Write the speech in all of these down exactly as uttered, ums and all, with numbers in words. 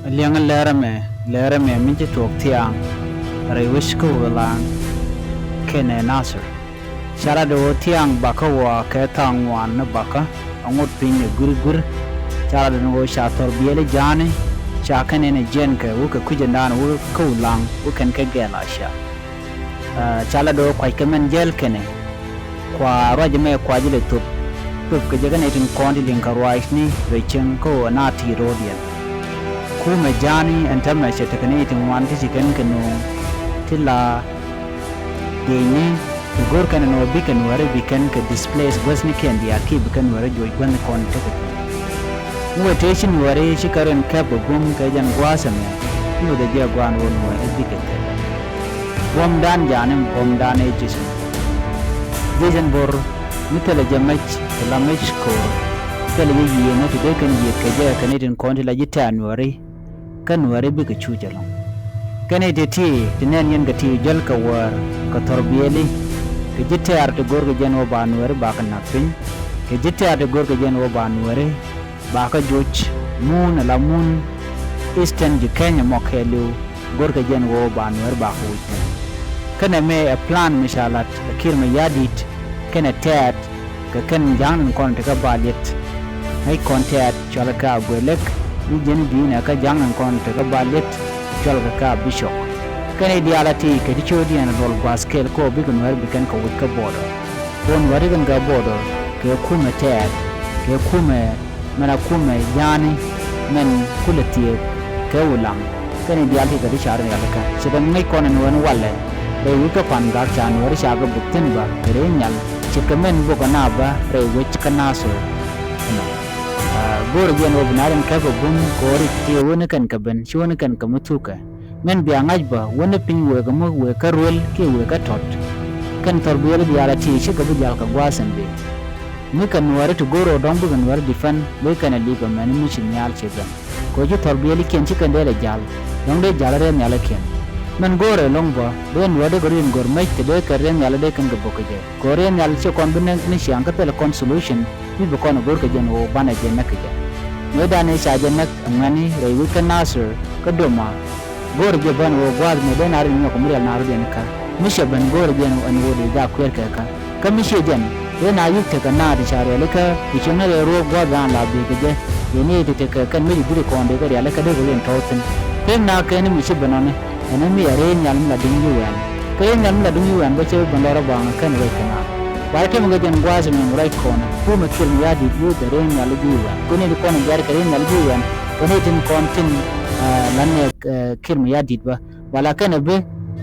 Liɛŋä lɛrɛ mɛ, lɛrɛ mɛ mi ci tuɔɔk thiaŋ rɛy wec kä Ulaŋ kɛnɛ Nasir. Ca lat ɣöö thiaŋ bakä wä kɛ thaŋ ŋuan ni bakä a ŋot piny ɛ guir guir. Ca lat ɛn ɣöö ca thɔr biɛli ja̱a̱ni ca kɛn ɛn ɛ jiɛn kɛ wä kɛ kui̱c ɛndan wä kä Ulaŋ wä kɛn kɛ gɛl a cia. Ca lat ɣöö kuac kɛ mɛn jɛl kɛnɛ kua ruac ɛmɛ kua jɛ lɛ thop. Thop kɛ jɛ kɛnɛ tin kɔn ti liŋ kɛ ruacni rɛy cieŋ kä ɣöö na ti ro̱o̱diɛn. Kumɛ ja̱a̱ni ɛn täämɛ cɛ tekɛ ni ti ŋuan ti ci kɛn kɛ nuɔ̱ɔ̱ŋ ti la dieyni ti go̱r kɛn ɛn ɣöö bikɛ Nuääri bi kɛn kɛ displace guäthnikiɛn diaal kiɛ bi kɛn Nuääri juɔc guäthni kɔn tekɛ. Mi wee tëë ci Nuääri ci kɛ rin kɛp ɛ bum kɛ jɛn gua̱a̱th ɛmɛ, mi wee jɛ gua̱a̱n wä Nuääri bikɛ thil. Buɔ̱mdan ja̱a̱ni buɔ̱mdan ëë ji̱cin. Ji̱cin bo̱r mi thilɛ jɛ mec ti la mec ko̱r. Thilɛ jɛ yiëëŋä ti dee kɛn yiëëth kɛ jɛ kɛ ni tin kɔn ti la ji̱ tɛ̈r Nuääri. Kä Nuääri bikɛ cuc ɛlɔ̱ŋ. Kɛn i̱ ti ti ti nɛn yɛn kɛ ti jäl kɛ wäär kɛ thɔr biɛli. Kɛ ji̱ tɛ̈r ti go̱rkɛ jɛn wä ba Nuääri bakɛ na̱k piny. Kɛ ji̱ tɛ̈r ti go̱rkɛ jɛn wä ba Nuääri bakä joc mun ala mun Eastern ji̱ Kenya mɔ kɛɛliw go̱rkɛ jɛn ɣöö ba Nuääri bakä wi̱c thi̱n. Kɛnɛ mëë ɛ plan mi ca la̱t ɛ Kiir Mayardit kɛnɛ tɛ̈t kɛ kɛn ja̱ŋ ni kɔn tekä ba liɛt. Ŋäc kɔn tɛ̈t cɔalkɛ a guɛ lek ni jɛn bi̱i̱nɛ kä ja̱ŋ ni kɔn tekä ba liɛt cɔalkɛ a bicop. Kɛnɛ diaal a ti kɛ ti cio̱o̱diɛn luɔl gua̱a̱th kɛɛl kɛ ɣöö bikɛ Nuääri bi kɛn kɛ wi̱c kä border. Kɛ ɣöö Nuääri kɛn kɛ border kɛ kumɛ tɛ̈t kɛ kumɛ mɛn a kumɛ ja̱a̱ni mɛn kulɛ thieek kɛ Ulaŋ. Kɛnɛ diaal ti kɛ ti ca rialikä ce̱tkɛ ŋäc kɔn ɛn ɣöö ɛn walɛ rɛy wi̱c kä Pa̱n Gak ca Nuääri ca kɛ buk thi̱n bä kɛ rɛy nhial ce̱tkɛ mɛn bukɛ na bä rɛy wec kä Nasir. Ɛnɔ go̱o̱rɛ jɛn ɣöö bi na rin kɛpɛ bum kɛ ɣöö rik ti ɣöö ni kɛn kɛ ben ci ɣöö ni kɛn kɛ mi thukɛ. Min bia ŋa̱c bä wä ni piny wëë kɛ mi wëë kä ruël kiɛ wëë kä tɔ̱t. Kɛn thɔr biɛli diaal a ti cikɛ bi jal kɛ gua̱a̱th ɛn bi mi kɛ Nuääri ti go̱o̱r ɣöö dɔ̱ŋ bikɛ Nuääri defend bikɛ kɛn ɛ lip ɛmɛn mi ci nhial ci ben. Kɛ ɣöö ci thɔr biɛlikiɛn ci kɛn dee lɛ jal dɔ̱ŋ dee jal rɛy nhialikiɛn. Min go̱o̱rɛ ɛlɔ̱ŋ bä dee Nuääri dee kɛ rin go̱r mec te dee kɛ rɛy nhial dee kɛn kɛ bok kɛ jɛ. Kɛ ɣöö rɛy nhial ci kɔn bi näk ni ciaŋ kä thilɛ kɔn solution mi bi kɔn ɛ go̱r kɛ jɛn ɣöö banɛ jɛ näk kɛ jɛ. Mëëdan ëë ca jɛ näk ɛŋuɛ̈ni rɛy wec kä Nasir kä Doma. Go̱o̱rɛ jɛ bän ɣöö gua̱a̱th mëë dee na rin nyɔk mi rial na rɔ̱diɛn kä mi cɛ ben go̱o̱rɛ jɛn ɛn ɣöö dee jak kuɛɛr kɛ kä. Kä mi ciɛ jɛn dee na yi̱k tekɛ na ti ca rialikä ti cieŋni rɛy ruɔ̱ɔ̱k gua̱a̱th raan la bi̱i̱ kɛ jɛ. Yɛn i̱ ti tekɛ kɛn mi ti di̱t kɔn dee kɛ rialikä dee kɛ riɛn tɔ̱ɔ̱th thi̱n. Pek na kɛn mi ci ben ɔni ɛn mi a rɛy nhial mi la duŋ ji̱ wɛ̈ɛ̈n. Kä rɛy nhial mi la duŋ ji̱ wɛ̈ɛ̈n bä cɛ ben lɔr a baŋ kɛn ruac kɛ na. Wa ti tɛmɛ kɛ jɛn gua̱a̱th min ruac kɔn kumɛ Kiir Mayardit wut ɛ rɛy nhial ji̱ wɛ̈ɛ̈n kuni ti kɔn gɛr kɛ rɛy nhial ji̱ wɛ̈ɛ̈n kuni tin kɔn tin la nɛɛk Kiir Mayardit bä. Wala kɛn ɛ bi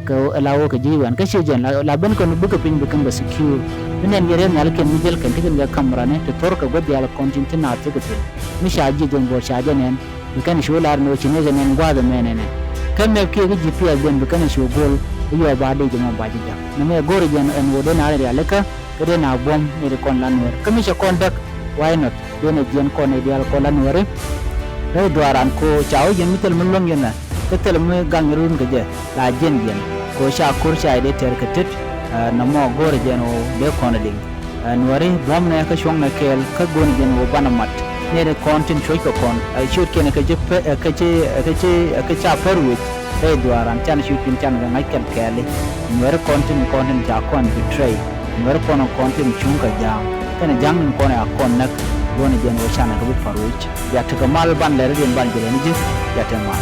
kɛ la wä kɛ ji̱ wɛ̈ɛ̈n kä ci jɛn la ben kɛn bikɛ piny bi kɛn bɛ secure. Mi nɛn yɛ rɛy nhial kɛn mi jäl kɛn ti kɛn kɛ kamrani ti thor kɛ gua̱th diaal kɔn tin ti naath ti kɛ thil mi ca ji̱ jɛn buɔr ca jɛ nɛn. Bi kɛn cu lar ni wä ci ni kɛ nɛn gua̱a̱th ɛmɛ nɛnɛ. Kä mɛp kiɛ kä G P S jɛn bi kɛn cu go̱l i̱ yɔ ba dee jɛ mɔ ba jɛ ja̱k. Ni mɛ go̱o̱r jɛn ɛn wä dee na rialikä kä dee na buɔ̱m ni ri kɔn la Nuääri kä mi cɛ kɔn däk. Why not? Dee na jiɛn kɔn ni diaal kɔn la Nuääri. Rɛy dhuaaran ko ca wä jɛn mi thil mi luäŋ yɛn ɛ kä thil mi gaŋ run kɛ jɛ la jiɛn jiɛn ko ca ko̱r ca dee tɛr kɛ tet. Nɔmɔ go̱o̱r jɛn wä dee kɔn liŋ. Nuääri buɔ̱mnɛ kä cuɔ̱ŋnɛ kɛɛl kä go̱o̱n jɛn wä banɛ mat. Nɛɛni kɔn tin cuɔ̱ckɛ kɔn ɛ ciötkiɛn kä ci pɛ ɛ kä ci ɛ kä ci ɛ kä ca pär wec. Rɛy dhuaaran can ciötkiɛn can kɛ ŋa̱c kɛl kɛɛli. Nuääri kɔn tin kɔn tin ca kɔn betray. Nuääri kɔn kɔn tin cuŋ kɛ ja̱a̱ŋ kɛnɛ ja̱a̱ŋ tin kɔn ɛ a kɔn näk. Go̱o̱n jɛn wä canɛ kä bi pär wec. Bia tekɛ mal ban lɛr riɛn ban jɛ lɛn ji̱. Bia tekɛ mal.